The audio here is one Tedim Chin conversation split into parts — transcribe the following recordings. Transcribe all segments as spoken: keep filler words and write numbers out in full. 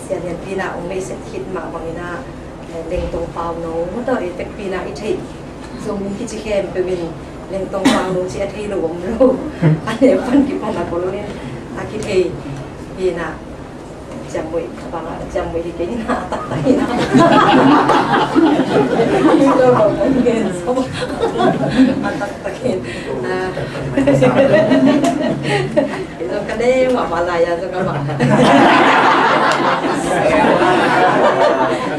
Sian Lianpi in ah hong mei set khit mah bangin ah, eh, Lengtong Pau Nung mah tawh i tekpi in ah i theih zong kici khempeuh in Lengtong Pau Nung ci a thei lo om lo. A ne pan kipan a ko lo in a kithei hi in ah, ciammuih bang a ciammuih hi kei in ah a taktak in ah. Hi lo lo om gen so a taktak in ah. Zong ka dei mah mah lai a zong ka mah.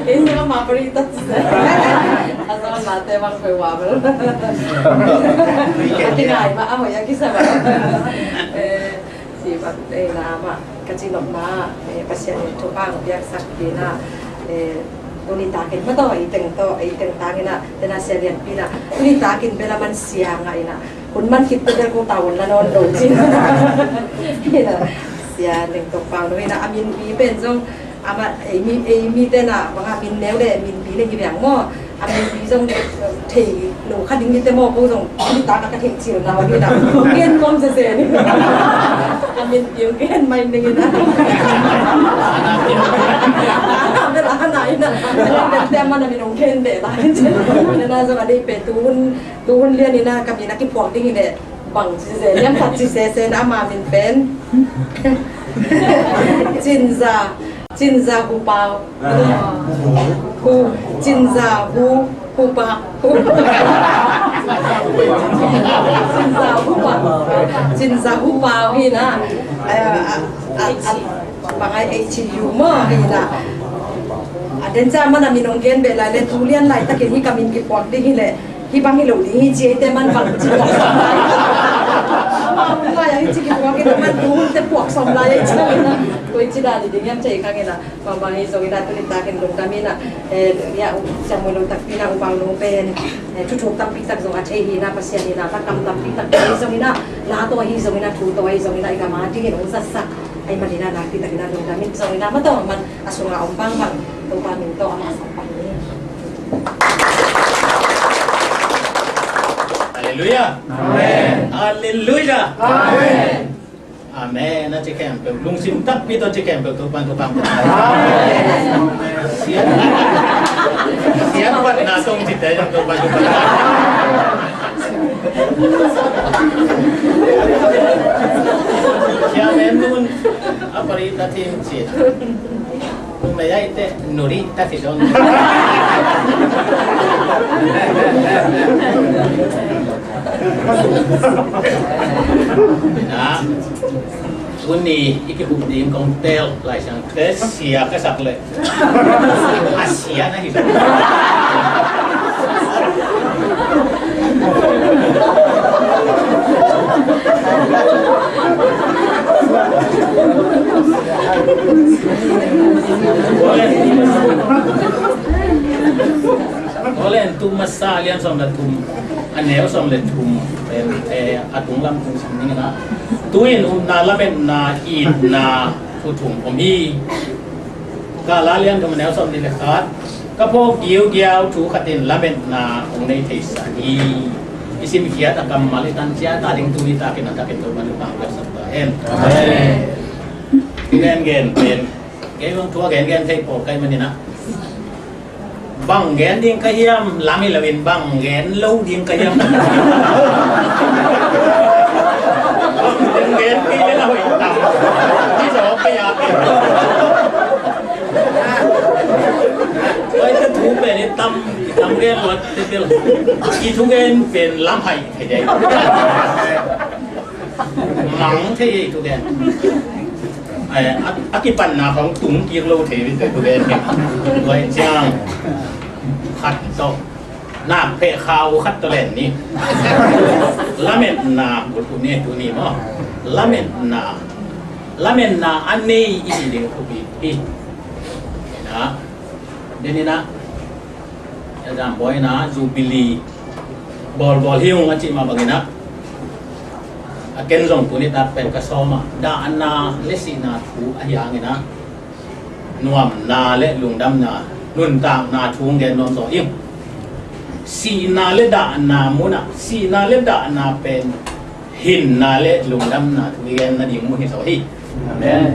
Kei zong ka mah pari tat. A zong a mah te bang pei wa bel. A kinai mah a hoih a kisa mah. Eh, si bang te na mah ka ci nop mah, eh, Pasian in thupha hong piaksak kei na, eh, tuni takin mah tawh, i teng tawh, i teng tangin ah, tena Sia Lianpi in ah, tuni takin bel a man sia ngah in ah, hun man khit teh bel kong tau hun la nawn lo cin. Sia Lengtong Pau Nung in ah, a minpi pen zong, amah, ei mi, ei mite in ah, bang a min neu le minpi le hi bang maw. A minpi zong thei lo kha ding hi teh maw, ko zong tuni tak a ka theih cil na hi in ah. Gen nuam sese ni. A minpi gen mai ning in ah. Bel a na in ah. Bel te man a min ong gen beh lai. Nena zong a dei pen tu hun, tu hun lian in ah ka min a kiphuak ding hi leh bang ci se, liam khat ci se, se na ama min pen. Cinza, Cinza Hu Pau. Hu, Cinza Hu, Hu Pa. Cinza Hu Pa. Cinza Hu Pau hi na. A, a, a, a, bang ai H U maw hi na. A den ca man a min ong gen beh lai le tu lian laitakin hi ka min kiphuak ding hi leh. Hi bang hi lo ding hi ci ei te man bang ci bang. Ama hun lai a hi ci ki puak in a man tu hun te puak sawm lai a hi ci bang in a. Koi ci dan hi ding hiam ci ei kang in a. Bang bang hi zong in a tuni takin lungdam in a. Eh, ya, ciang mui lo takpi in a U Pau Nung pen. Eh, thuthuk tampi tak zong a thei hi in a, Pasian in a, takam tampi tak thei zong in a. La tawh hi zong in a, thu tawh hi zong in a, i gam a dingin hong zatsak. Ahih manin a nakpi takin a lungdam in zong in a, ma tawh man a sungah om bangbang Topa min tawh amah sangpan ni. Halleluiah. Amen. Halleluiah. Amen. Amen. A ci khempeuh, lungsim takpi tawh ci khempeuh Topa, Topa. Amen. Sian, sian patna tong ci te Topa, Topa. Sian em nun a pari ta tin ci. Nung na yai te nuri ta ci dong. Na, tuni i kihuk ding kong tel Lai Siangtho te sia ka sak leh. A sia na hi. Olen, tu masa lian sawm le thum, a neu sawm le thum, eh, eh, a tung lam tung sim ning na. Tu-in upna, lametna, itna, thu thum om hi. Ka la lian thum a neu sawm nih le khat. Ka phawk giugiau thu khat in lametna hong nei thei sa hi. I simkhiat a kammal i tan ciat a ding tuni takin a takin Topa thupha piaksak ta hen. Amen. I gen gen pen kei bang thu a gen gen thei pawl kai manin a. Bang gen ding ka hiam, lam hi loin bang gen lo ding ka hiam. Bang gen kei le na hoih tam. Hi zaw kei a kei. Oi, ka thu pen i tam, i tam gen luat te tel. I thu gen pen lam hai thei dei. Mang thei ei tu gen. Ai, a, a kipanna khong tung kik lo thei vi tu gen. Tua hi ciang khat tawh nak peh khau khat tawh len ni. Lametna, bul tu ni tu ni maw. Lametna. Lametna a nei i hi ding thupi hi. Na. Deninah. Example inah Jubilee bawlbawl hi ung a cih mah banginah a ken zong tuni tak pen ka sawmah dahna le sihna thu ahi hanginah nuamna le lungdamna nuntakna thu hong gen nuam zaw hi ung. Sihna le dahna munah sihna le dahna pen hinna le lungdamna thu i gen nading mun hi zaw hi. Amen.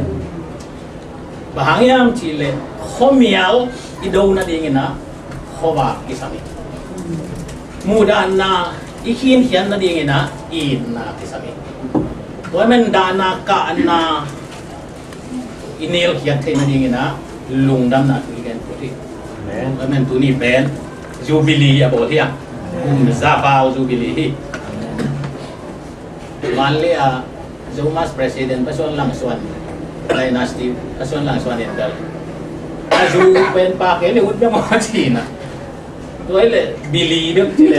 Bang hang hiam cih leh khuamial i do nadingin ah khuavak kisam hi. Muhdahna i khinkhian nadingin ah itna kisam hi. Tua ahih manin dahna kahna i nelkhiat theih nadingin ah lungdamna thu i gen phot hi. Amen. Tua ahih manin tuni pen Jubilee a bawl hi a, kum za val Jubilee hi. Vanlei ah Zomus President Pa Suan Lang Suan, Dynasty Pa Suan Lang Suan in bel, a zu pen pa kei le ut bek maw a ci na. Tua hi leh bili bek ci le.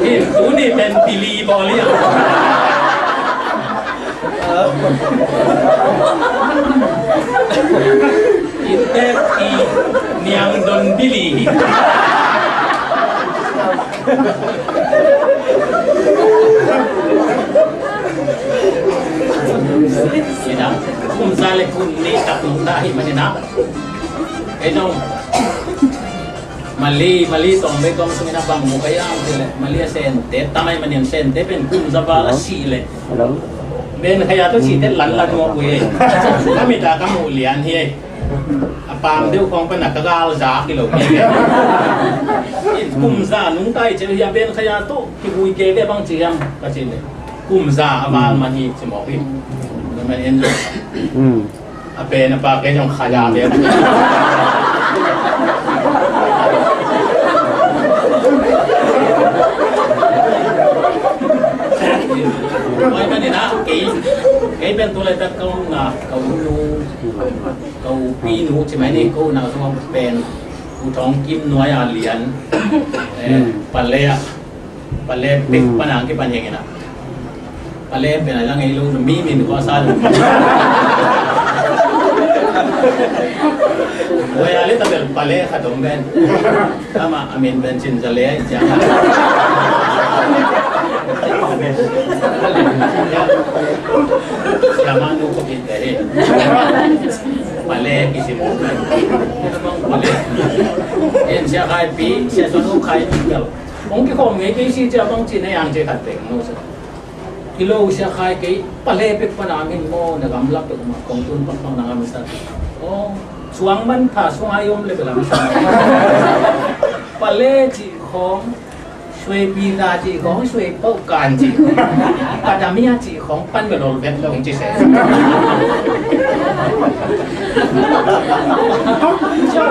Hi, tuni pen bili bawl hi a. Inntek i niangdon bili hi. Ina, kum za le kum nih tak nungta hi manin ah, ei zong Mali, Mali tawng bei kong sungin a bang mu ka hiam cih leh, Mali a Sente tam ahih manin Sente pen kum za val a sih leh, Ben Khaya tawh site lanlan mawk uh hi. Ka mit ah ka muh lian hi. A paam deuh khawng pan a ka gal zak hi lo hi. Kum za nungta hi ciang hi a Ben Khaya tawh kivui kei ve bang ci hiam ka cih leh, kum za a val man hi ci mawk hi. A pen a pa kei zong Khaya ve. Tua ahih manin ah kei, kei pen tu laitak ka omna, ka u nu, ka u pinu ci mai ni, ka u na zong pen U Thawng Kim nuai a lian, eh, Pale ah, Pale pek pan a kipan hi ing a. Pale pen a lang ei lo mi min kua sa lo. Wai a le tabel Pale khat om pen. Ama a min pen Cin Za Le ai ciang. Siama nu ko bit deh. Pale kisim. Pale. En Sia Khai Pi, Sia Suan U Khai Pi bel. Hong kikhawm ngei kei si cia bang ci na yang ci khat pek no sa. Kilo Sia Khai kei Pale pek pan a min maw na gamlak pek ma kong tun pang pang na ngam sa. Oh, suang man pha suang ai om le belam sa. Pale ci khong, suai pi ta ci khong, suai pau kan ci khong. Kadamia ci khong pan belol vet long ci se.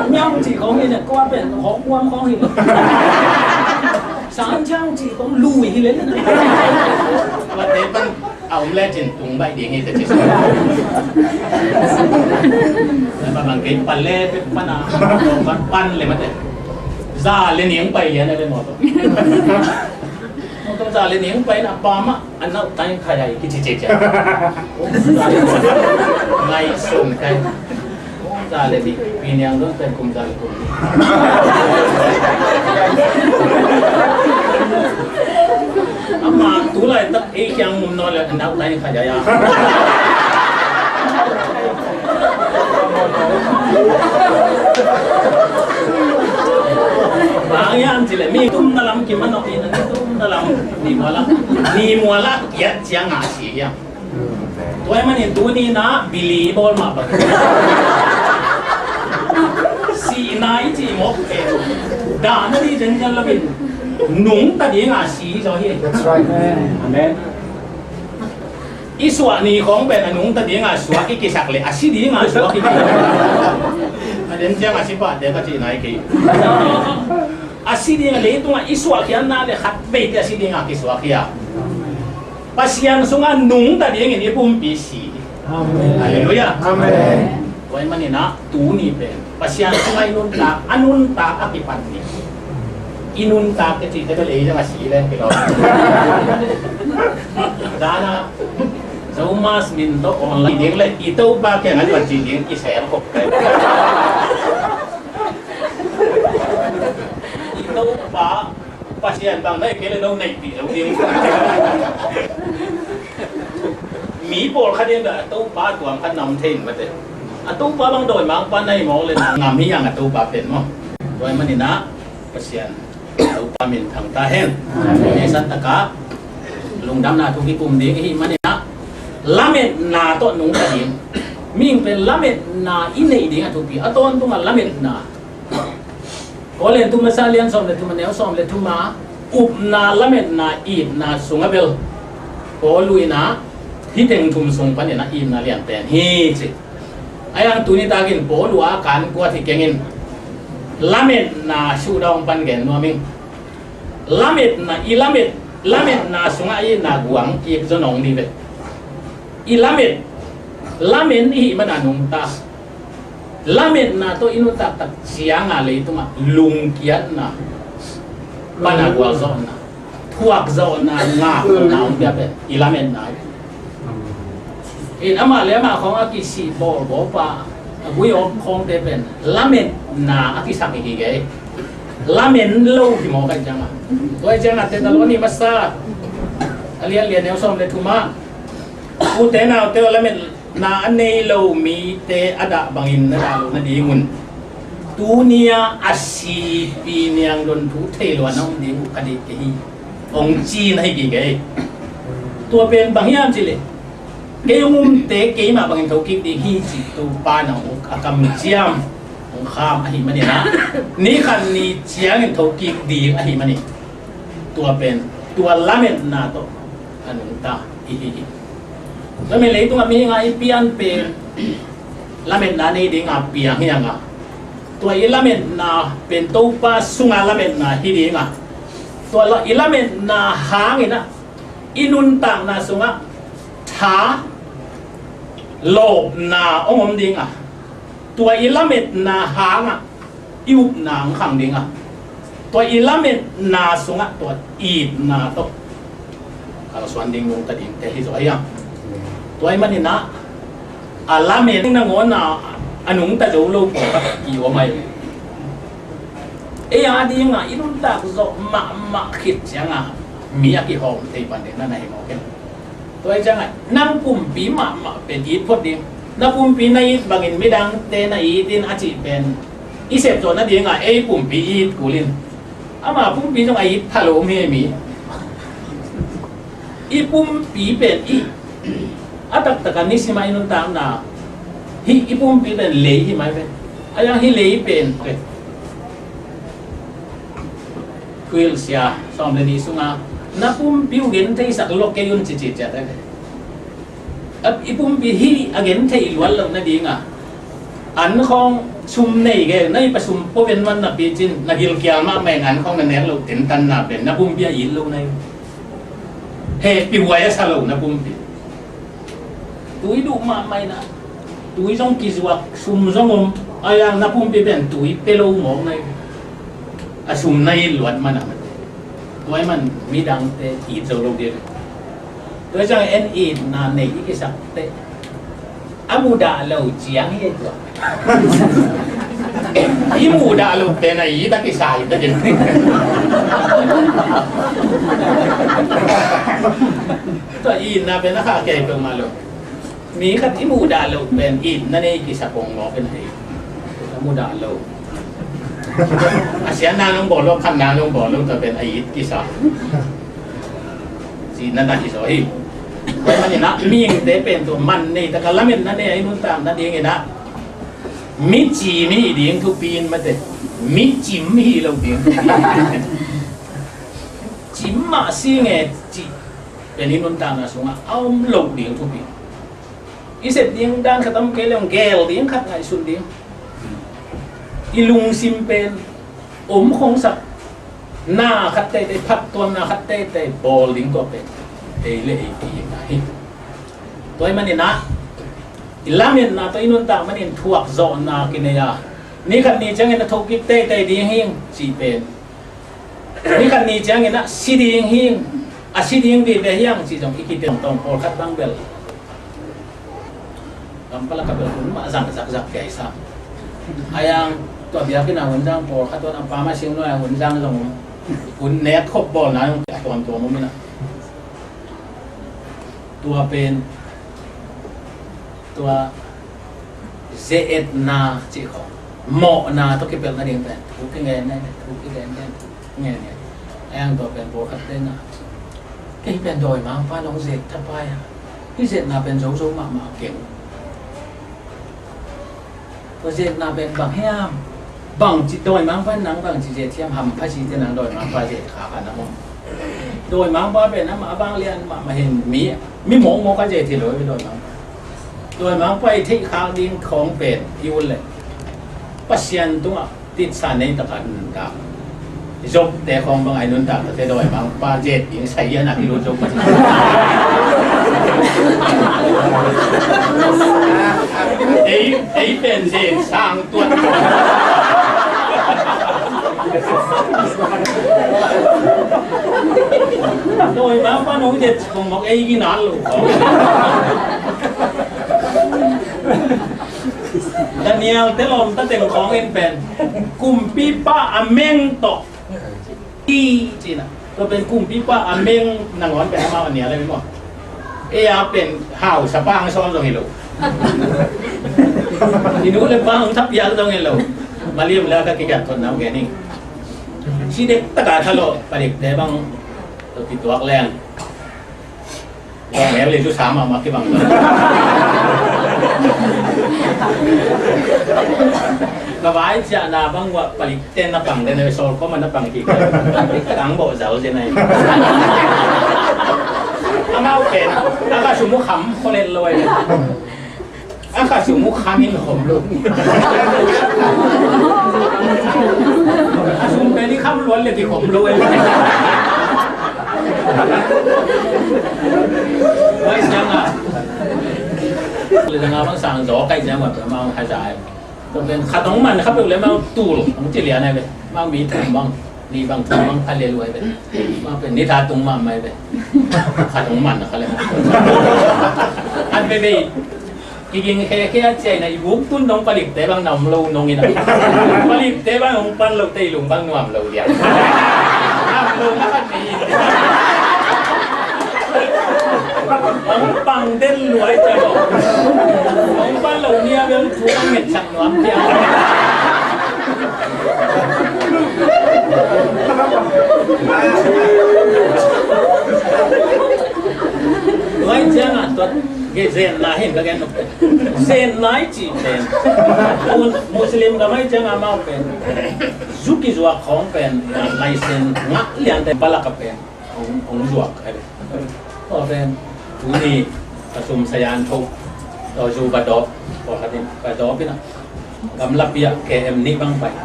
Nyam ci khong ni na kua pen khong kuam khong hi. Sang chang ci kong lui hi le na. Tua te pan a om le cin tung bai ding hi te ci. Ba bang kei Pale pek pan a, pan le mate. Za le ning pai lian le mo to. Mo to za le ning pai na pa ma, a nau tai khai ai kici ci ci. Ngai sun kai. Kum za le nih, Pi Niang Don pen kum za le kum nih. Ama tu laitak ei kiang um nawn le a nau tai khat ya ya. Bang hiam cih leh mi tum na lam kim a nawh in a ni tum na lam ni mual a, ni mual a kiat ciang a si hiam. Tua ahih manin tuni-in ah bili bawl mah bang. Sihna i cih mawk pen dahna ding zenzen lo in nungta dingin si zaw hi. That's right. Amen. I suah ni khawng pen a nungta dingin suak i kisak leh a si dingin suak i kisak. A den ciang a si pahte ka cihna hi kei. A si dingin leitungah i suahkhiatna leh khat veite a si dingin kisuak hi a. Pasian sungah nungta dingin i pumpi si. Amen. Halleluiah. Amen. Tua ahih manin ah tuni pen Pasian sungah i nuntak, a nuntak a kipan ni. I nuntak te cihte bel ei zong a si leng kilawm. Dana Zomas min tawh online ding leh i Topa kiangah i vat cih ding i sel khop. I Topa Pasian bang na hi kei leh no neihpih zo ding. Mi pawlkhat in dah a Topa tuam khat na om thei in mate. A Topa bang dawimangpa na hi mawk leh na ngam hi hang a Topa pen maw. Tua ahih manin ah Pasian a Topa min thang ta hen. Amen. Neihsa takah lungdamna thu kikum ding i hih manin ah, lametna tawh nungta ding. Mihing pen lametna i neih ding a thupi, a tawntungah lametna. Korin thu masa lian sawm le thum a neu sawm le thum ah, upna, lametna, itna sungah bel Paul in ah hih teng thum sung panin ah itna lian pen hi ci. Ahi hang tuni takin Paul a kan kuat hi keng in, lametna suhdawng pan gen nuam ing. Lametna, i lamet, lametna sungah itna guang kik zaw nong ni ve. I lamet, lamen i hih mana nungta. Lametna tawh i nuntak tak cianga leitungah lungkiatna, pana gualzawhna, thuakzawhna, ngakna om pia pen i lametna hi. In amah le amah khawng a kisih bawlbawlpa, a gui awk khawngte pen lametna a kisak hi hi kei. Lamen lo hi mawk ahi cianga. Tua ahi cianga Thessaloni masa a lian lian neu sawm le thum ah, ute naute aw, lametna a nei lo mite a dah bangin na dah loh nadingun tuni-a a sipi niangdon thu thei lua na om ding uh ka deih kei hi, hong ci na hi kik ei. Tua pen bang hiam cih leh, kei hong umte keimah bangin thokik ding hi cih Topa in hong uk, a kamciam hong kham ahih manin ah, ni khat ni ciangin thokik ding ahih manin, tua pen, tua lametna tawh a nungta i hi hi. Tua manin leitungah mihing a i pian pen lametna nei dinga piang hi hang a, tua i lametna pen Topa sunga lametna hi dinga, tua la, i lametna hangin ah i nuntakna sungah tha lawpna hong om dinga, tua i lametna hangah i upna hong khang dinga, tua i lametna sungah tua itna tawh kalsuan ding nungta dingte hi zaw ahi hang. Tua ahih manin ah, a lamen nangawn a nungta zo lo pawlkhat ki om ahi. Ei a dingah i nuntak zawh mahmah khit ciangah mi a kihawm thei pan ding na na hi mawk in. Tua hi ciangah nang pumpi mahmah pen it phot ding. Na pumpi na it bangin midangte na it in a cih pen i sepzawh nadingah ei pumpi i it kul in. Ama pumpi zong a it pha lo om hi mi. I pumpi pen i a taktak a nisim a i nuntakna hi, i pumpi pen lei hi mai pen. A yang hi lei pen pen. Thuhilh sia sawm le nih sunga na pumpi uh gentheisak lo kei un ci ci ciat a, i pumpi hi a gentheih luat loh nadinga an khawng sum nei ge, na i pa sum pua ven man na picin na gilkial mahmah in an khawng na nek loh tentanna pen na pumpi a it lo na hi. Hehpih huai a sa lo na pumpi. Tui duh mahmah in a, tui zong kizuak, sum zong om, a yang na pumpi pen tui pe lo mawk na hi. A sum na it luat man a, tua ahih man midangte it zo lo ding. Tua ciang en itna nei i kisakte a mudah lo ciang hi tua. I mudah lo pen a it a kisa hi ta ding. Tua itna pen a kha kei peuhmah lo. Mi khat i mudah loh pen itna nei kisa pongmawk in a hi. A mudah lo. A siatna nong bawl lo, phatna nong bawl lo, tua pen a it kisa. Cihna na hi zaw hi. Tua ahih manin ah mihingte pen tua man nei taka lametna nei a i nuntak nadingin ah mi cim hi ding thupi in mate. Mi cim hi lo ding thupi in. Cim mah si nge cih pen i nuntakna sungah a om loh ding thupi. I sep ding dan khat om kei leng gel ding khat ngaihsun ding. I lungsim pen om khongsak na khat teitei, phattuamna khat teitei bawl ding tua pen ei le ei kihihna hi. Tua ahih manin ah i lametna tawh i nuntak manin thuakzawhna kinei a, ni khat ni ciangin a thokik teitei ding hing cih pen, ni khat ni ciangin ah si ding hing, a si ding vive hiang cih zong i kiteng tawng pawlkhat bang bel. Kampala ka bel hun mah zang zakzak kei sa. A yang tua biakinn a hun zang pawlkhat tua a pama sing nuai a hun zang zong hun nek khop bawlna zong a tuamtuam om in ah. Tua pen tua ze-etna cih khawng mawhna tawh kipelh nading pen thu kingen ngen, thu kingen ngen, thu kingen ngen. A yang tua pen pawlkhat te na Ei pen dawimangpa nong zet thapai a, hih zetna pen zozo mahmah keng. Tua zetna pen bang hiam? Bangci dawimangpa nang bangci zet hiam? Hampha site nang dawimangpa zet kha kha na maw? Dawimangpa pen amah a bang lian mahmah hin mi, mi mawkmawk a zet hi lo hi dawimangpa. Dawimangpa i theih khak ding khawng pen i ut leh Pasian tungah titsa nei taka nuntak. Job te khawng bang a i nuntak tate dawimangpa zet ding sa hian a kilut Job. Ei, ei pen zet sang tuan. Dawimangpa nong zet khawng bang ei ginan lo. Daniel te lawmta teng khawng in pen kumpipa a meng tawh i cina. Tua pen kumpipa a meng nangawn pen amau a nial a maw? Ei a pen hausa pang sawn zong hi lo. I nu le pa hong thapiak zong hi lo. Maliam le ka kigat thot nam ke ning. Si dek taka thalo palikte bang tua kituak leng. Kong mel le cu sa mahmah kibang. Ka vai ciahna bang uah palik ten na pang den a sawl kawm a na pang kik. Tang bawh zal zen a hi. Amau pen a ka sum uh kham khawlet lo a hi. A ka sum uh kham in khom lo. A sum pen i kham luan le kikhom lo e. Vai siang a. Le zanga bang sang zaw kai siang a, ma hong hazai. Tua pen khat hong man kha peuh le ma hong tul hong ci lian ai ve. Ma mi thum bang, ni bang thum bang kha le luai ve. Ma pen ni tha tung ma mai ve. Khat hong man kha le. An ve ve. Kiging khekhe a ciaina i buk tun dong palikte bang na om lo nong ina. Palikte bang hong pan lo te i lung bang nuam lo dia. Nuam lo na kan ni. Hong pang den luai cia lo. Hong pan lo nia bel thu ang nget sak nuam cia. Luai cia nga tuat. Ge zenna hin ka gen nop pen. Zenna i cih pen. Mus-, Muslim gam ai ciang amau pen. Zu kizuak khawng pen. Laisen ngah liante palak a pen. Hong, hong zuak ai pen. Aw pen. Tuni. Ka sum sayan tho. Tawh zu ba dawp. Tawh khatin. Ba dawp ina. Gamlapi ah K M nih bang pai.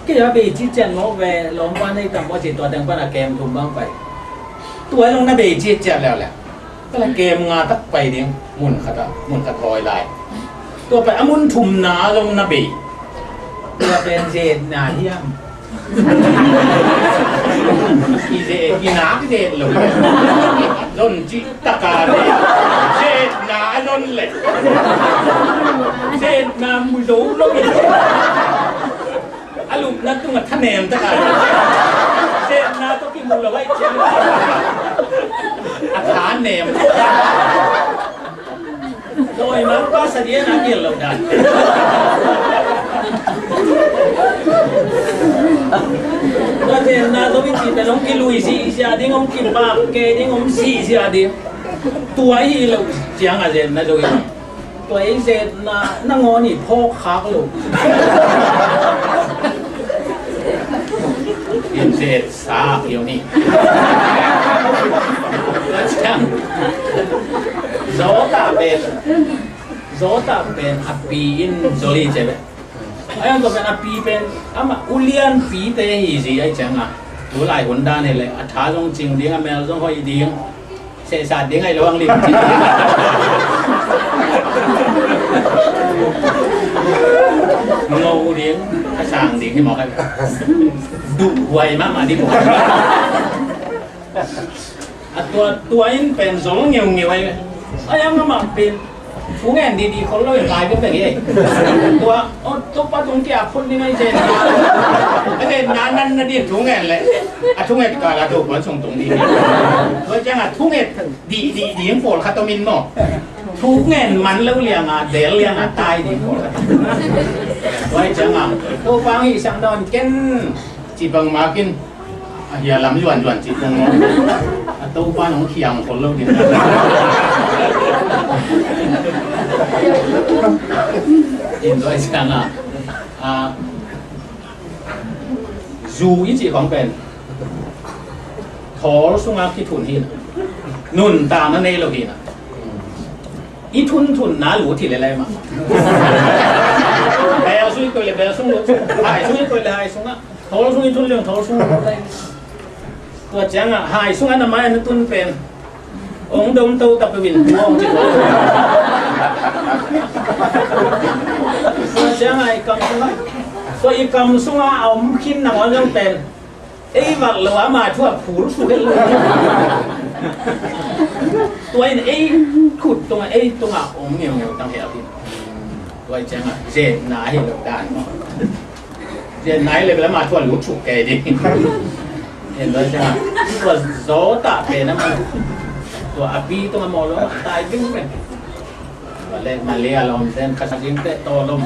Kei a bei ci cian mawk ve, lawmpa nei tam maw ci tua teng pan a K M thum bang pai. Tua zong na bei ci cian leuleu. Kala K M nga tak pai ding, mun khat ah, mun khat hawi lai. Tua pai a mun thumna zong na bei. Tua pen zetna hiam? I ze-, i nak zet lo. Zon cih taka zet. Zetna a zon le. Zetna mu zo lo. A lupna tungah thanem taka. Zetna tawh kimu lo ai ciang. A thanem. Dawimangpa sa dia na kil lo dan. Tua zetna zo i cih pen hong kilui sihsiah ding, hong kipak kei ding, hong sihsiah ding. Tua hi lo ciang a zetna zo i. Tua i zetna nangawn i phawk khak lo. In zet sa kio ni. Zawta pen, zawta pen a pi in zoli cebe. Ayan to pen a pi pen ama ulian pi te hi zi ai chang a. Tu lai hun dan hi le a tha zong cing ding a mel zong hoi ding. Sehsat ding ai lo ang lim. Ngo ding, a sang ding hi mawk ai. Duh huai mahmah ding mawk. A tua, tua in pen zol ngeungeu ai. Ai ang amah pen thu ngen didi khol lo in lai bek bek hi. Tua, o, Topa tung kia phut ding ai zen. A zen na nan na din thu ngen le. A thu nget ka la tu kuan sung tung ding. Tua ciang a thu nget dih dih ding pawlkhat om in maw? Thu ngen man lo lianga del lianga tai ding pawlkhat. Tua hi cianga Topa hong hihsak nawn ken ci bangmakin Hia lam zuanzuan cih kong maw. A Topa nong khiang khol lo ding. In tua ciang a, a, zu i cih khong pen thawl sunga kithun hi na. Nuntakna nei lo hi na. I thunthunna lut hi le lai mah. Bel sung i koih le bel sung lut. Hai sung i koih le hai sungah. Thawl sung i thun leng thawl sung lut lai. Tua ciangah hai sungah na mai na tun pen. Ong dom to ta peuh in tua ong ci tua. Tua ciangah i kam sungah. Tua i kam sungah a om khin nangawn zong pen. Ei vak lo a, ama thu a phul suk het lo. Tua in ei khut tungah, ei tungah om ngeungeu tang hel hi. Tua i ciangah zetna hi lo dan maw. Zetna hi lo bel ama thu a lut suk kei ding. Tua i ciangah tua zawtah pen a man tua a pi tungah mawh lo a tai ding pen. Tua le Malaysia lawm ten khasa ding teh tawlom.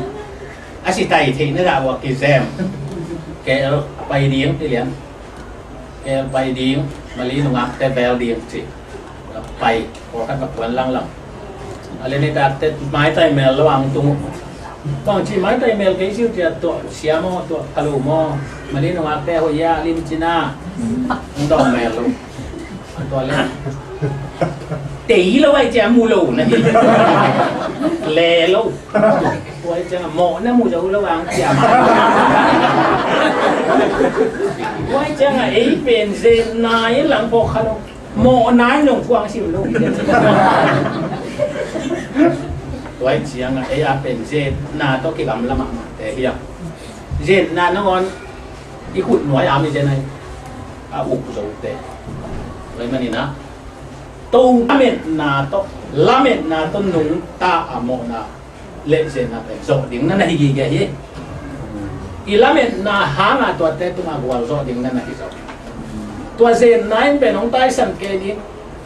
A si tai theihna dah uh a kizem. K L pai ding ti lian. K L pai ding, Mali nungakte vel ding ci. Pai, pawlkhat ka puan langlang. A le nitakte maitai mel lo ang tung uh. Bang ci maitai mel kei siu cia tuah sia maw, tuah phalu maw. Mali nungakte hoih a lim cina. Ang dong mel lo. Tua le tei lo ai cia mu lo na hi. Le lo. Tua ai cia mawh na mu zo lo ang cia ma. Tua ai cia ei pen zetna in lang pawh kha lo. Mawhna in zong thuang sim lo. Tua ai cia ei a pen zetna tawh kigamla mahmah te hi a. Zetna nangawn i khut nuai a mi zen ai. A uk zo te. Tua ai manin a Topa lametna tawh, lametna tawh nungta a mawhna le zetna pen zawh ding na na hi gige hi. I lametna hanga tuate tungah gualzawh ding na na hi zo. Tua zetna in pen hong taisan kei ding,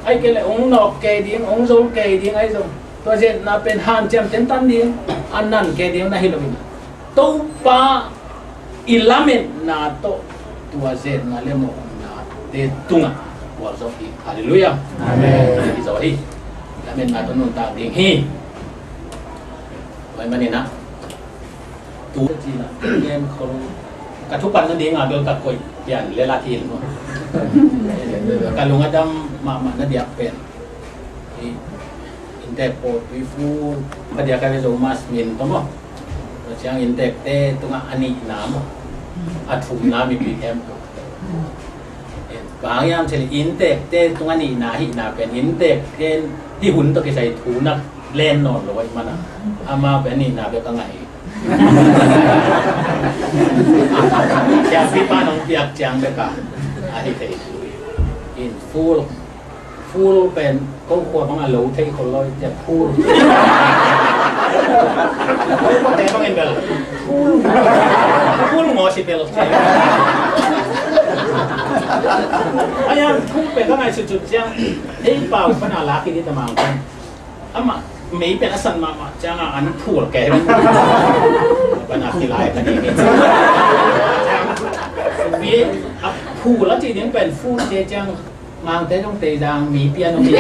ai kei le hong nawk kei ding, hong zol kei ding ai zong. Tua zetna pen hanciam tentan ding, a nan kei ding na hi lo in. Topa i lametna tawh tua zetna le mawhna te tungah gualzawh hi. Halleluiah. Amen. Hi zaw hi. Lametna tawh nuntak ding hi. Tua ai manin a tu cina gen khol ka thupan na ding a bel ka koih pian le la thin maw. Ka lung a dam mahmah na diak pen. Inntek pawlpi fu ka diak a ve zo mas min tawh maw. Tua ciang inntekte tungah a nihna maw, a thumna mipi em ko. Bang hiam cih leh inntekte tungah nihna hihna pen inntekte hih hun tawh kisai thu nak len nawn lo ahih manin amau pen a nihna bek a ngah hi. Siapipa nong piak ciang bek a ahi thei. In full Full pen ko khua bang a lo thei khol lo i tia full. Ko te bang in bel full. Full ngaw si bel. Ai a thu pen ka ngai sut sut ciang ei pau pan a lak i di ta mang pen. Amah mei pen a san mahmah ciang a an phul kei. Pan a kilai ka di ni. Pi a phul a ci ding pen full ci ciang. Mangte zong Teizang mi pian om hi.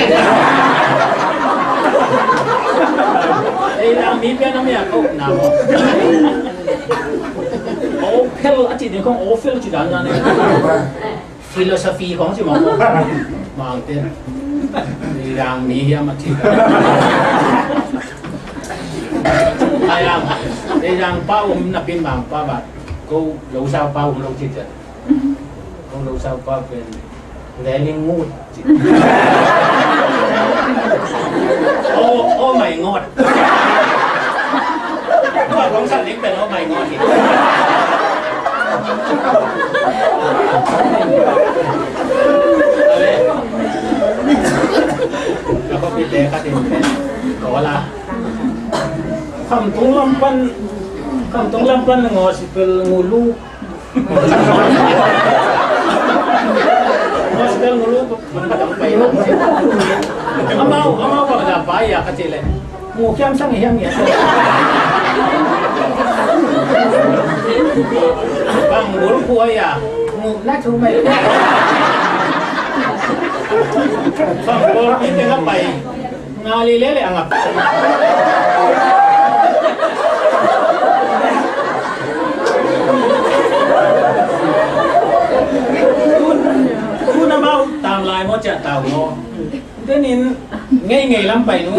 Teizang mi pian om hi a ko na mo. Ophel a ci ding kong ophel ci dan dan. Philosophy kong ci mo. Mangte Teizang mi hiam a ci. Ai ang Teizang pa om na pin mang pa ba. Ko lo sa pa om lo ci ciang. Ko lo sa pa pen Learning mood. Oh, oh my God. Tua kong sa lik pen oh my God. Ale. Ka ko pi te ka tin pen. Ko la. Khamtung lam pan, Khamtung lam pan ngo sipel ngulu. Amau, amau bang za pai ya ka ci le. Mu kiam sang hiam ya. Bang bul khua ya. Ngupna thu mai. Bang bawl kik teng a pai. Nga lei lele a ngap. Tun, tun amau tam lai maw, ciah tau maw? Tenin ngeingei lam pai nu.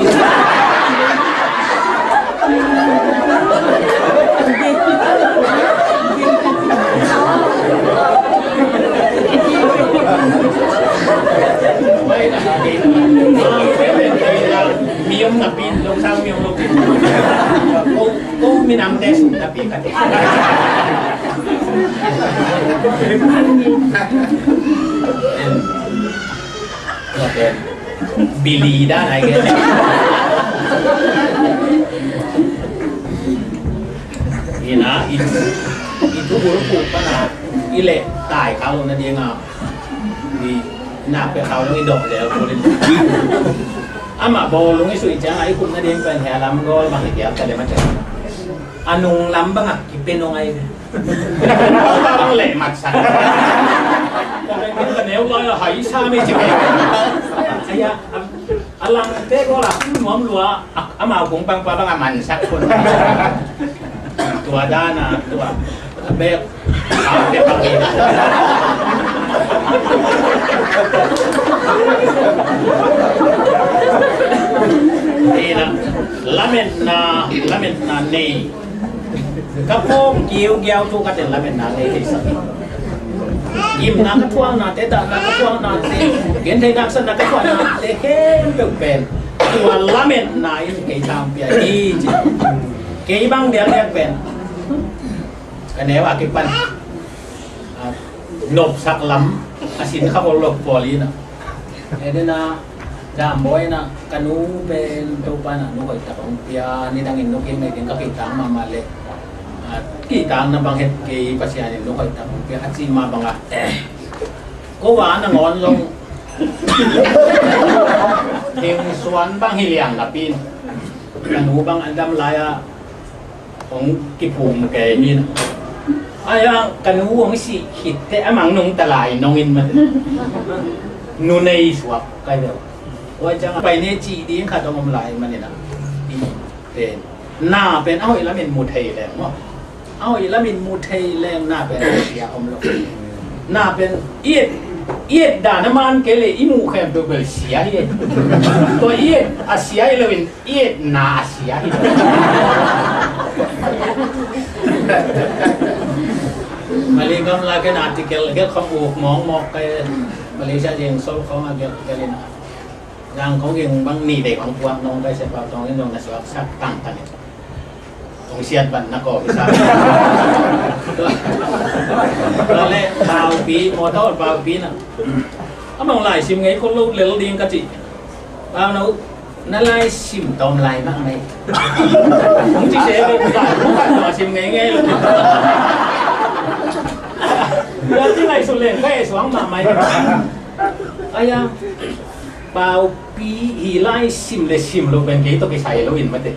Mi om napi, Lungsang mi om lo. Ko, ko minam te sum napi kate. Tua pen bili dan ai ke. Ina i, i tu buru pu pana i le tai kha lo na dinga. Ni na pe kha lo i dok le ko le. Ama bo lo i sui chang ai kun na ding pen he lam gol bang i dia ka le ma chang. Anung lam bang a kipe nong ai. Bang leh matsak. Ka neu lai a hai sa mi ci. Aya, a langte ko la nuam lua, a, amau kung pang pa bang a mansak kun. Tua dana, tua. A bek. A bek bang. Ina, lametna, lametna nei. Ka phawk kiugiau thu ka tel lametna ngei thei sak. Gimna ka thuaknate, dahna ka thuaknate, gentheihna ka satna ka thuaknate khempeuh pen tua lametna in kei tangpia hi ci. Kei bang diakdiak pen ka neu a kipan, a, nopsak lam a sin kha bol lok pawl ina. Edena, Dambawi ina, ka nu pen Topa na nu hoih tak hong pia, nidangin nu kim nei ding ka kihtak mahmah leh, a, kihtakna bang het kei Pasian in nu hoih tak hong pia a ci mah bang a. Ko va na ngawn zong hing suan bang hi liang napi in ka nu bang a dam lai a hong kiphum kei hi. Aya, ka nu hong sih khit teh a mang nung ta lai nong in mate. Nu nei suak kai deuh. Tua ciang a pai ne cih ding khat hong om lai manin a. I pen na pen a hoih lamin mu thei leng maw? A hoih lamin mu thei leng na pen a hoih sia om lo. Na pen i et, i et dan a man kei le i muh khempeuh bel sia hi. Tua i et a sia hi loin i etna a sia hi. Malay gam la ken article gel khong uk mong mok kai Malaysia jeng sol khong a gel gel in a. Yang khong geng bang ni dei khong puak nong kai se pau tong in nong na suak sak tang tang in. Hong siat ban na ko hi sa. Tua le paupi, motor paupi na. Among lai sim ngei ko lo lel ding ka ci. Pau na u, na lai sim tom lai bang mai. Hong ci se lo ka, hong ka tua sim ngei ngei lo. Ya ci lai su leng ka e suang ma mai. Aya, paupi hi lai sim le sim lo pen kei to kisai lo in mate.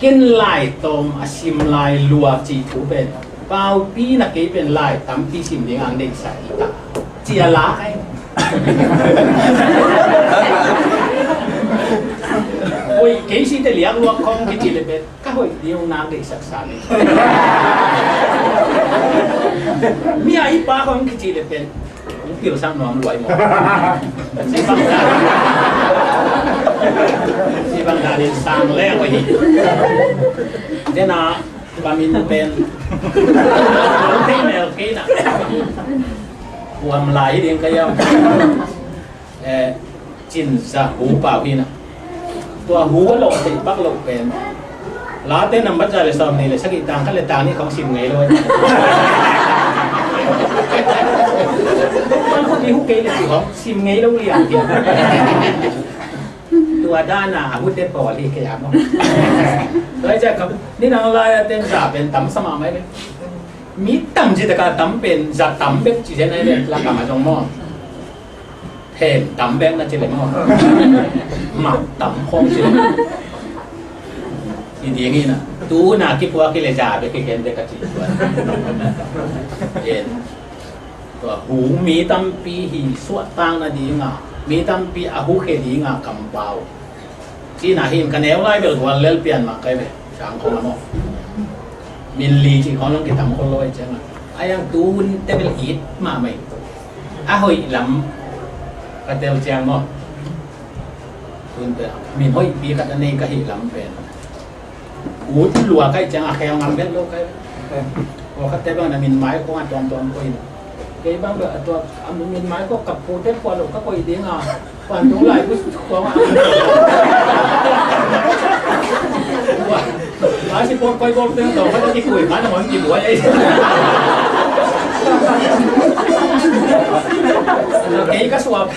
Ken lai tawm a sim lai lua cih thu pen paupi na kei pen lai tampi sim ding ang deihsa hi ta. Ci a la kai. Oi, kei si te liak luak khong kici le pen ka hoih ding ong nak deihsak sa ni. Mi a i pa khong kici le pen Hong pilsak nuam luai maw? Si bang dan, si bang dan in sang leng uh hi. Dena, pamin pen. Hong thei mel kei na. Huam lai ding ka yam. Eh, Cin za hu pau hi na. Tua hu a lawh theih bak loh pen. Late nambat za le sawm nih le sagih tang khat le tang nih khong sim ngei lo. Tua khong i hu kei le si khong sim ngei lo liang hi. Tua dana a hu te pawl hi kei a maw. Tua i za khong ni nang lai a ten za pen tam sa mah mai le. Mi tam ci taka tam pen za tam bek ci zen ai le la kam a zong maw. Phen tam bek na ci le maw. Mak tam khong ci le. Ci ding hi na. Tu na kipuak hi le za bek hi ken bek ka ci. Yen. Hu mi tampi hi suahtak nadinga, mi tampi a hukhia dinga kampau. Cina hin ka neu lai bel gual lel pian mah kai ve, sang khong a maw. Min li ci khong long kitam khong lo ai ciang a. Ai ang tun te bel it mah mai. A hoih lam ka tel ciang maw. Tun te min hoih pi ka ta nei ka hih lam pen. Ut lua kai ciang a khel ngam vet lo kai. Pawlkhatte bang na min mai kong a tuamtuam ko in. Kei bang bel a tua a min mai ko ka pute pua lo ka koi ding a. Vantung lai bu kong a. Ua, a si pon koi bol teng tong ka ki kui ma na mon ki buai ai. Kei ka suap.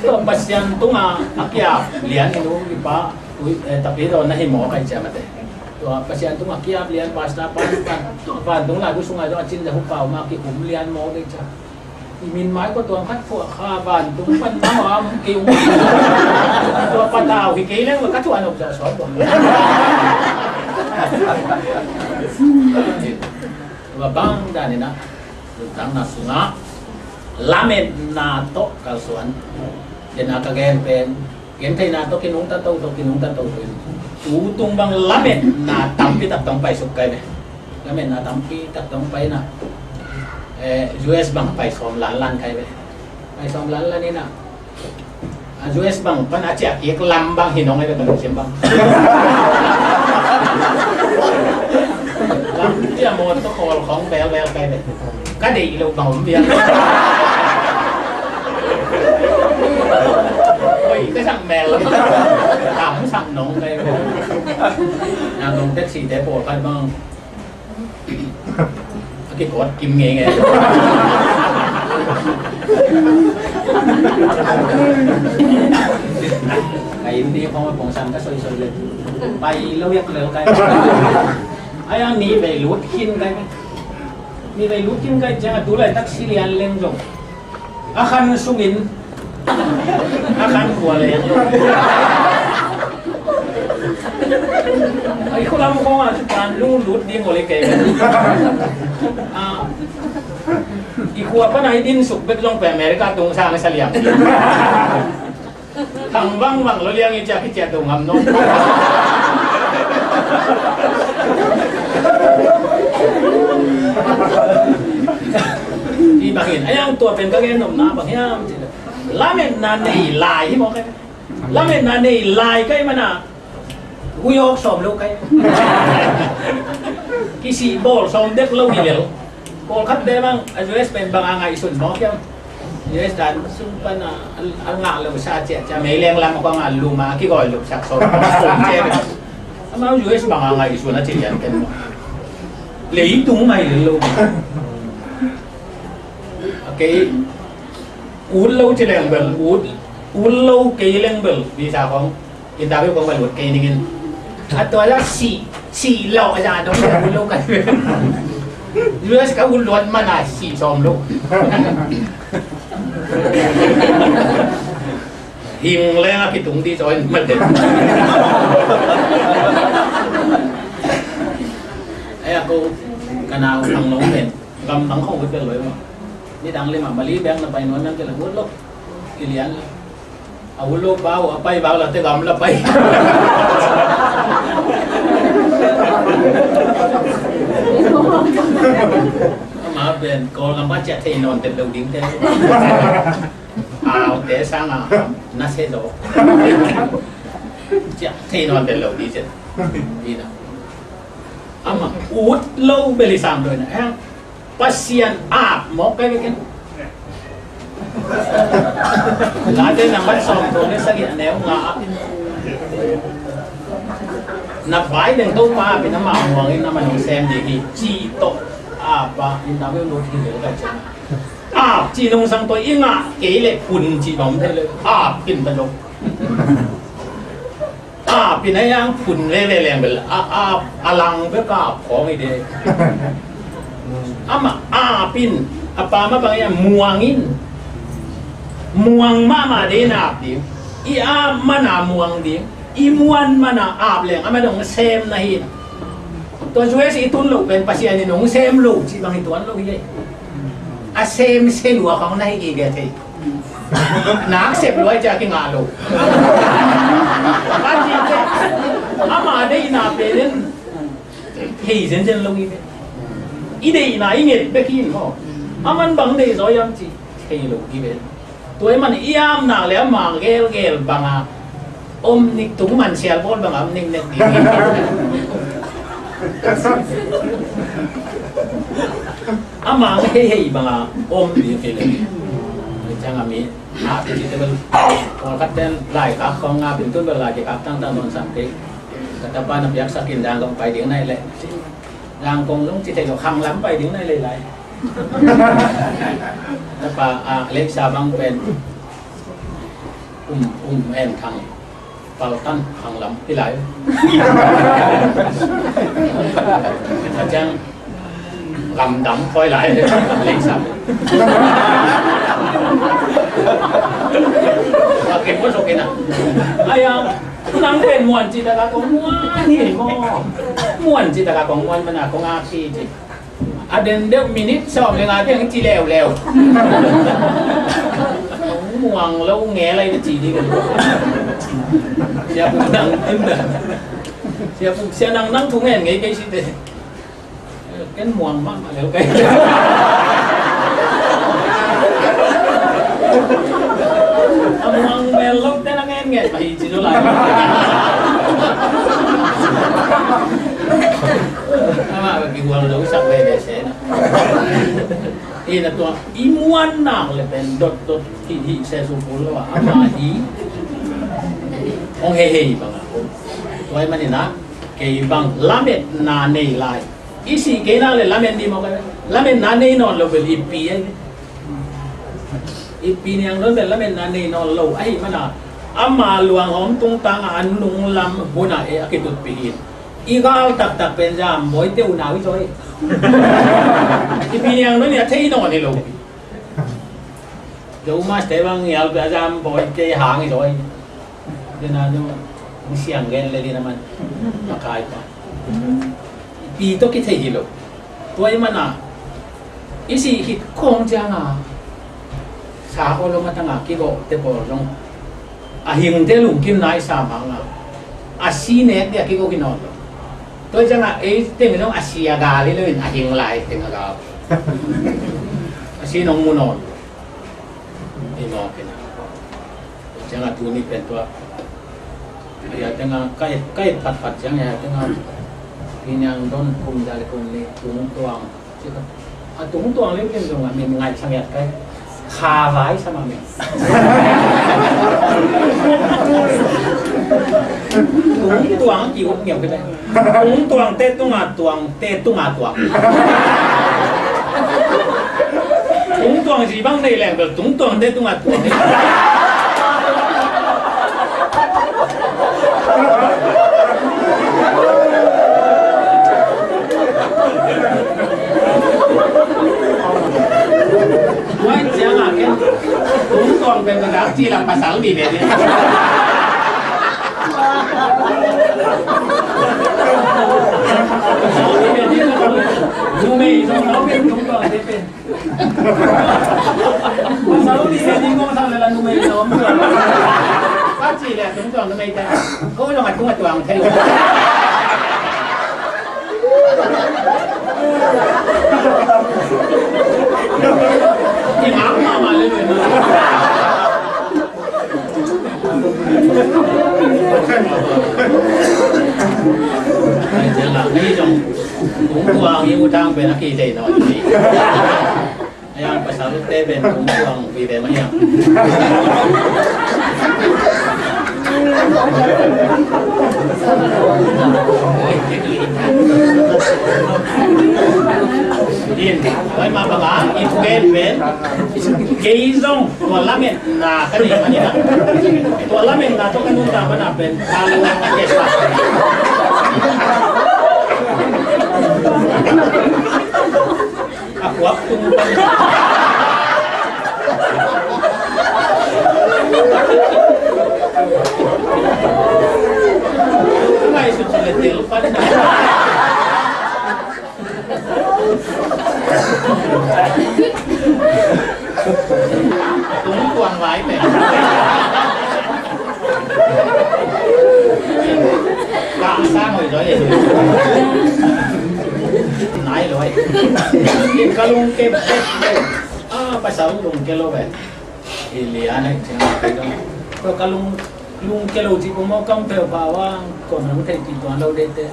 Tua Pasian tunga a kiap lian i nu i pa. Ui, eh, tapi dawn na hi maw kai ciam a te. Tua Pasian tung a kiap lian pastor pan pan. Tua vantung lai bu sungai tua cin ja hu pau ma ki um lian maw kai ciam. I min mai ko tuang khat tua kha vantung pan ma ma ki um. Tua patau hi kei leng ka tua nok ja so tua. Tua bang dan ina. Tang na sunga. Lametna to kalsuan. Dena ka gen pen. Gentheihna tawh kinungta toto, kinungta toto in. Tutung bang lametna tampi tak tong pai suk kai ve. Lametna tampi tak tong pai na. Eh, U S bang pai sawm lan lan kai ve. Pai sawm lan lan ina. A U S bang pan a ciah kik lam bang hi nong ai ve ka lungsim bang. Lam ciah mawt ka khawl khawng bel bel kai ve. Ka deih loh bang om vial. Oi, ka sak mel. Tam sak nong kai. Nang nong taxi te pawlkhat bang. A kikawt kim ngei ngei. Ka inn di khong a pongsan ka soi soi le. Pai lo yak lel kai. Ai a mi vei lut khin kai. Mi vei lut khin kai ciang a tu lai taxi lian leng zong. A khan sungin. A khan khua leng zong. Ai khua lam khong a tu pan lung lut ding ole kei. A, i khua pan ai din suk bek zong pe America tung sang sa liang. Thang vang vang lo liang i ciak i ciak tu ngam no. Hi bangin, a yang tua pen ka gen nopna bang hiam ci le. Lametna nei lai hi mawk e. Lametna nei lai kai mana. Huyawk sawm lo kai. Kisih bawl sawm dek lo hi lel. Pawlkhat te bang a U S pen bang a ngaihsun mawk hiam? U S dan sung pan a, a, a ngah lo sa ciah ciah mei leng lam kong a lum a kigawi lupsak sawm sawm ciah. Amau U S bang a ngaihsun a ci lian ken mawk. Leitung mai lel lo. A kei ut lo ci leng bel ut, ut lo kei leng bel visa kong. Interview kong ka lut kei ningin. A tua la sih, sih lo a za dong ka lut lo ka. U S ka lut lo mana sih sawm lo. Hing leng a kitung di join mate. Ai a ko ka nau thang nong men. Gam bang khong ut bel lo ma. Ni dang le ma Mali bang na pai non nang ke la lut lo. Kilian la. A ulo bau a pai bau la te gam la pai. Ama ben kol gam ba ciah thei non te lo ding te. Au te sang a na se zo. Ciah thei non te lo di se. Di na. Ama ut lo beli sam do na. Pasian ap mawk kai vekin. Late nambat sawm tua le sagih a neu nga ap in. Na bai deng Topa apin ama muangin ama nong sem ding hi ci tawh apa in na meu lut hi lel kai ciang. Ap ci nong sang tua i ngah kei le phun ci bang thei le ap in ta lo. Ap in a yang phun veve leng bel a, a, a lang bek a ap khawng hi de. Amah ap in a pa mah bang a muang in. Muang mahmah de in ap ding. I ap man a muang ding. I muan man a ap leng amah dong sem na hi. Tua U S i tun lo pen Pasian in hong sem lo cih bang i tuan lo hi. A sem se lua khawng na hi gige thei. Nak sep lua i ciah kingah lo. Ka ci te, ama deihna pen in thei zenzen lo hi ve. I deihna i nget bek hi in maw. Aman bang deih zaw hiam ci thei lo hi ve. Tua ahih manin i amnak le ama gelgel banga om nik, tung man sial bawl banga om nik nek ding. Ama hei hei banga om ding hi le. Ciang a mi a pi ci te bel, pawlkhat ten lai kak khawng a pi tun bel lai kak tangtang nawn sam kei. Ka tapa na piaksak in dang kong pai ding nai le. Dang kong zong ci thei lo, khang lam pai ding nai le lai. Tapa a leisa bang pen um, um en thang. Paltan khang lam hi lai. A ciang lamdang khoi lai. Leisa. Wa ke mo so ke na. Aya, nang pen muan ci ta ka kong muan hi mo. Muan ci ta ka kong muan mana kong a ki ci. A den deuh minit sawm le nga teng ci leuleu. Muang lo nge lai na ci ding. Sia Pum nang, sia Pum, sia nang nang thu ngen ngei kei si te. Ken muang mahmah leu kei. A muang mel lo te na ngen ngen mah hi ci zo lai. Amah ka kihual lo sak veve se na. Ina tua i muan nak le pen dot dot hi hi se su pu lo a ama hi. Hong hei hei bang a. Tua i manin a kei bang lametna nei lai. I sih kei nak le lamet ni mawk a. Lametna nei nawn lo bel i pi a. I pi niang nawn bel lametna nei nawn lo. Ahi mana ama luang hong tungtang a nung lam hun a e a kitutpih hi. I gal taktak pen Zam Bawi te unau hi zaw hi. I pi niang nawn i a thei nawn hi lo. Zo mas te bang ngial pen Zam Bawi te hang hi zaw hi. Dena nu ni siang gen le lina man. Makai pa. Pi to kithei hi lo. Tua i mana i sih khit khong cianga sa ko lo matanga kigo te ko zong a hing te lungkim nai sa manga a si nek dia kigo kinawn lo. Tua cianga ei teng zong a si a gal hi lo in a hing lai teng a gal. A si nong mu nawn lo. I mawk kina. Cianga tuni pen tua. Aya tenga kai kai phat phat ciang aya tenga. Pi niang don kum za le kum ni tung tuang. A tung tuang le ken zong a min ngai sang yat kai. Kha vai sama min. Tung tuang ki uk ngiau kina. Tung tuang te tunga tuang te tunga tuang. Tung tuang zi bang nei leng bel tung tuang te tunga tuang. Wai ciang a ken tung tuang pen ka gak ci lam pasal mi ve ni. Numei zong lau pen tung tuang te pen. Pasal mi ve ni ngong sa le la numei zong. Ka ci le tung tuang numei te. Ko zong a tung a tuang te. Kung kuang i utang pen a kitei nawn ni. Ayang pasal te pen kung kuang vive mah hiam. In, oi ma banga, i thugen pen, kei zong tua lametna ka nei manin a, tua lametna tawh ka nuntak manin a pen ka lua ka kesa. A kuak tung pan. Ngai sut sut le tel pan. Tung kuang vai pe. Ka sang oi zoi. Nai loi. Ka lung ke. Ah, pasal lung ke lo ve. I lian ai chang. Ko ka lung, lung ke lo ci ko mo kam pe pa wa ko nang thei ki tuan lo de te.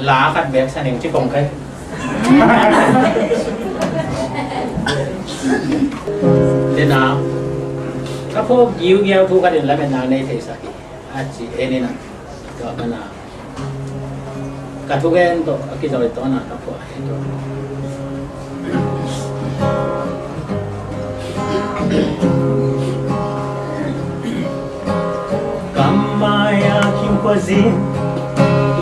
La khat bek sa ning ci kong kai. Dena ka phok giu giau thu ka din lametna nei thei sa hi. A ci e ni na. Tua ka na ka thugen tawh a kizawitawna ka phua hi. Kam mai-a khim khua zin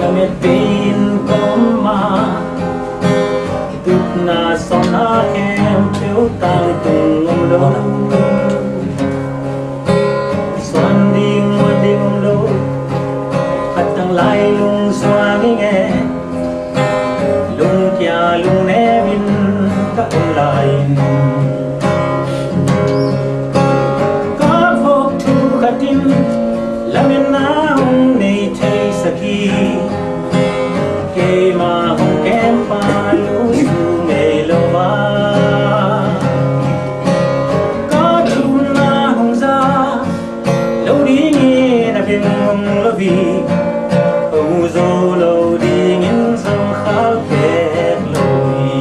lamet pei-in ka om a, tupna sawmna khempeuh tangtung om lo. Suan ding muan ding om lo, khat tang lai lungsuang ing e, lungkia lungnem in ka om lai-in. Ka phawk thu khat in lametna hong nei thei sak hi. Keima hong kempa lusu ngei lo a, ka thumna hong za lo dingin a beng hong lo hi. Hong zo lo dingin zong khal pek lo hi.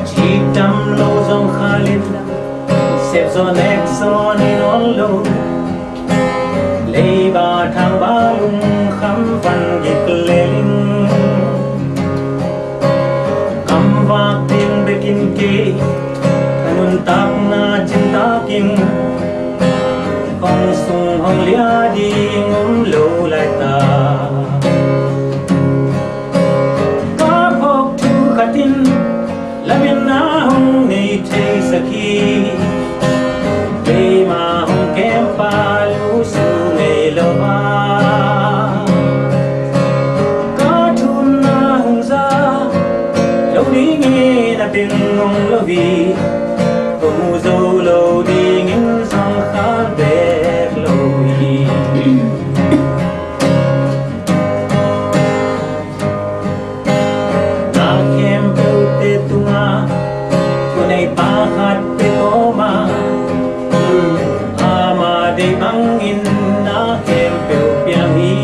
Cik tam lo zong khal in, sep zaw nek zaw ni nawn lo. Leiba thangba lungkham van gik lel in, kamvak ding bekin kei ka nuntakna cintak in, hong sung hong lia ding om lo lai ta. Ka phawk thu khat in lametna hong nei thei sak hi. Keima hong kempa lusu ngei lo a, ka thumna hong za lo dingin a beng hong lo hi. Hong zo lo dingin zong khal bek lo hi. Na khempeuhte tungah thuneipa khat bek om a, ama deih bangin na khempeuh piang hi.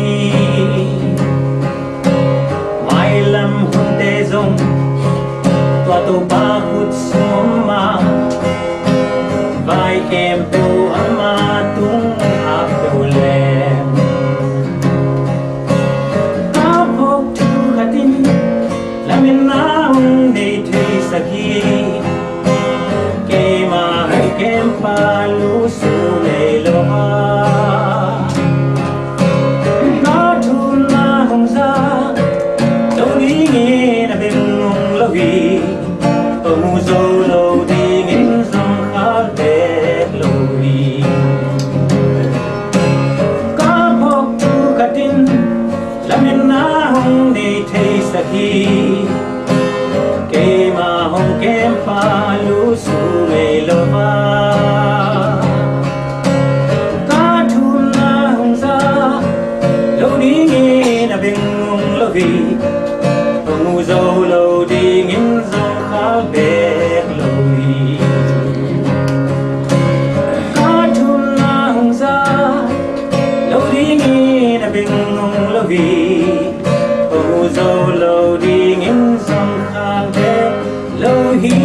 Mailam hunte zong tua Topa khut sung om a, vai khempeuh ama tung a peuh leng. Ka phawk thu khat in lametna hong nei thei sak hi. Keima hong kempa lusu ngei lo a, ka thumna hong za lo dingin a beng hong lo hi. Hong zo lo dingin zong khal bek lo hi. Ka phawk thu khat in lametna hong nei thei sak hi. Keima hong kempa lusu ngei lo a, ka thumna hong za lo dingin a beng hong lo hi. Hong zo lo dingin zong khal bek lo hi. Ka thumna hong za lo dingin a beng hong lo hi. Hong zo lo dingin zong khal bek lo hi.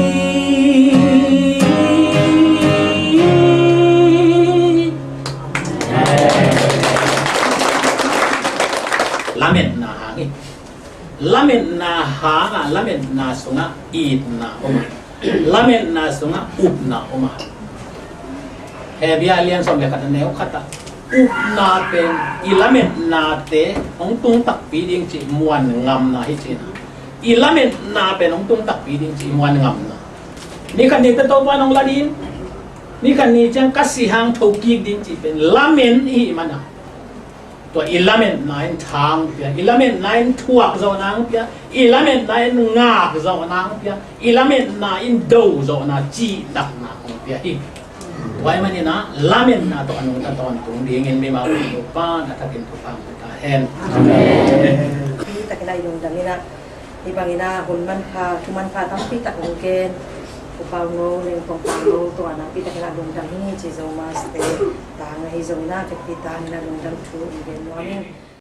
Lametna hang hi. Lametna hangah, lametna sungah itna om a, lametna sungah upna om a. Hebru lian sawm le khat a neu khatah upna pen i lametnate hong tung takpi ding cih muan ngamna hi cihna. I lametna pen hong tung takpi ding cih muan ngamna. Ni khat ni teh Topa nong la ding, ni khat ni ciang ka si hang thokik ding cih pen lamen i hih mana. Tua i lametna in tha hong pia, i lametna in thuak zawhna hong pia, i lametna in ngak zawhna hong pia, i lametna in do zawhna, cihnakna hong pia hi. Tua ahih manin ah lametna tawh a nungta tawntung dingin mimal Topa in a thakin thupha hong pia ta hen. Amen. Hih takin ah i lungdam in ah, hih bangin ah hun manpha, thu manpha tampi tak hong gen U Pau Ngo, Lengkong Pau Ngo tungah nakpi takin ah lungdam hi ci. Zomaste tang ahi zongin ah, Catholic tangin ah lungdam thu hong gen nuam ing.